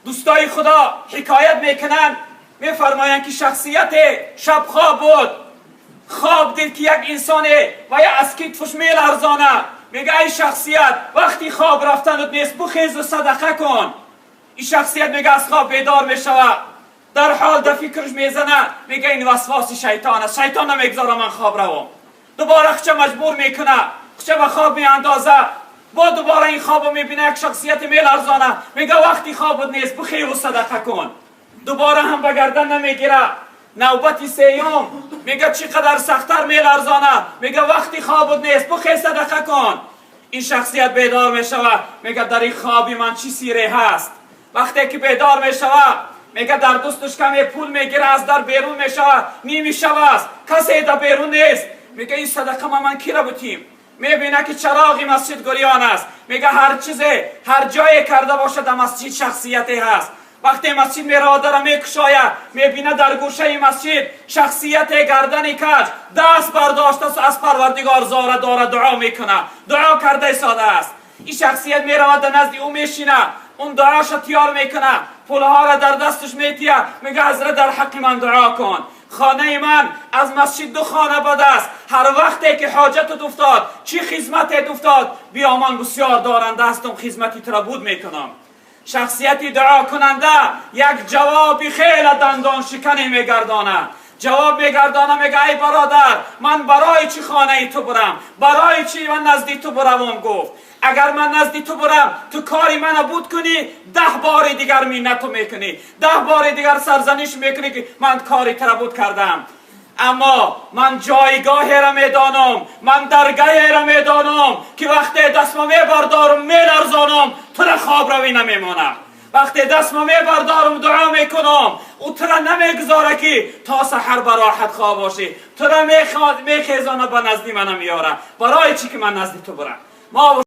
دوستای خدا حکایت میکنن، میفرمایند که شخصیت شب خواب بود، خواب دید که یک انسان و یا از کتفش میلرزانه. میگه ای شخصیت، وقتی خواب رفتنت نیست، بخیز و صدقه کن. این شخصیت میگه از خواب بیدار میشود، در حال در فکرش میزنه، میگه این وسواس شیطان است، شیطان نمیگذاره من خواب روم. دوباره خچه مجبور میکنه، خچه به خواب میاندازه. با دوباره این خواب میبینه، یک شخصیت میلرزانه، میگه وقتی خوابت نیست، بخیز و صدقه کن. دوباره هم به گردن نمیگیره. نوبت سیوم میگه چقدر سختتر میلرزانه، میگه وقتی خوابت نیست، بخیز صدقه کن. این شخصیت بیدار میشوه، میگه در این خوابی من چی سیره هست؟ وقتی که بیدار میشوه، میگه در دستش کمی پول میگیره، از در بیرون میشوه. نیمی شب است، کسی در بیرون نیست. میگه این صدقه ما من کی را بتیم؟ میبینه که چراغ مسجد گریان است. میگه هر چیز هر جای کرده باشه، در مسجد شخصیتی هست. وقتی مسجد میره، در میکشایه، میبینه در گوشه مسجد شخصیت گردن کج، دست برداشته، از پروردگار زاره داره دعا میکنه، دعا کرده ساده است. این شخصیت میرود در نزد او میشینه، اون دعاش تیار میکنه، پولها را در دستش میتیه، میگه حضرت، در حق من دعا کن. خانه من از مسجد دو خانه بد است. هر وقتی که حاجت افتاد، چی خدمت افتاد، بیا، من بسیار دارنده هستم، خدمتی تو را بود میکنم. شخصیت دعا کننده یک جوابی خیلی دندان شکنی میگردانه. جواب میگردانه، میگه ای برادر، من برای چی خانه تو برم؟ برای چی من نزدی تو بروم؟ گفت اگر من نزدی تو برم، تو کاری من بود کنی، 10 بار دیگر منت میکنی، 10 بار دیگر سرزنش میکنی که من کاری تر بود کردم. اما من جایگاه را میدانم، من درگاه را میدانم که وقتی دستم میبردارم، میلرزانم، تو را خواب روی نمیمانه. وقتی دستم میبردارم، دعا میکنم، او تو را نمیگذاره که تا سحر براحت خواب باشی. تو را میخیزانه، به نزدی من میاره. برای چی که من نزدی تو برم؟ ما